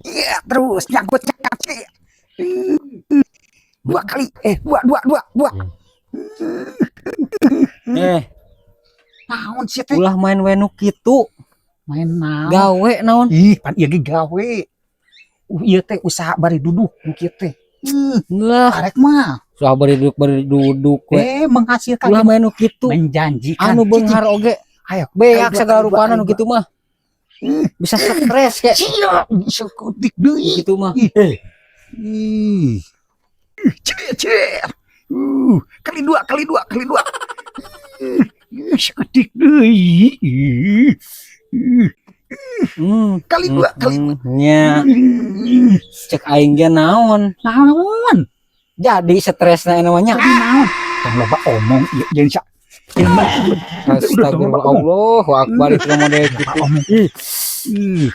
Iya, terus nyangkut nyangkut. Dua kali, eh, dua, dua, dua, dua. Eh, Naon sih teh? Ulah main we nu kitu. Main naon? Gawe naon? Ih, pan ieu ge gawe. Ieu teh usaha bari duduk nu kieu teh. Lah, Arek mah. Usaha bari duduk we. Eh, menghasilkan. Ulah main nu kitu. Menjanjikan. Anu beunghar oge. Ayo, beak kali dua, segala kali dua, rupana kali nu dua. Kitu mah. Bisa stres kayak Sia, bisa kutik deui. Gitu mah. Ih. Ih. Cer, cer. Kali dua, kali dua, kali dua. Ih, sakedik deui. Ih. Ih. Kali dua, kali dua. Nya, cek aing ge naon. Naon? Jadi stresna namanya. Jadi naon? Tong loba omong ieu jeung sa. Astagfirullah, Allahu Akbar, itu model Loba gitu. Omong. Ih. Ih.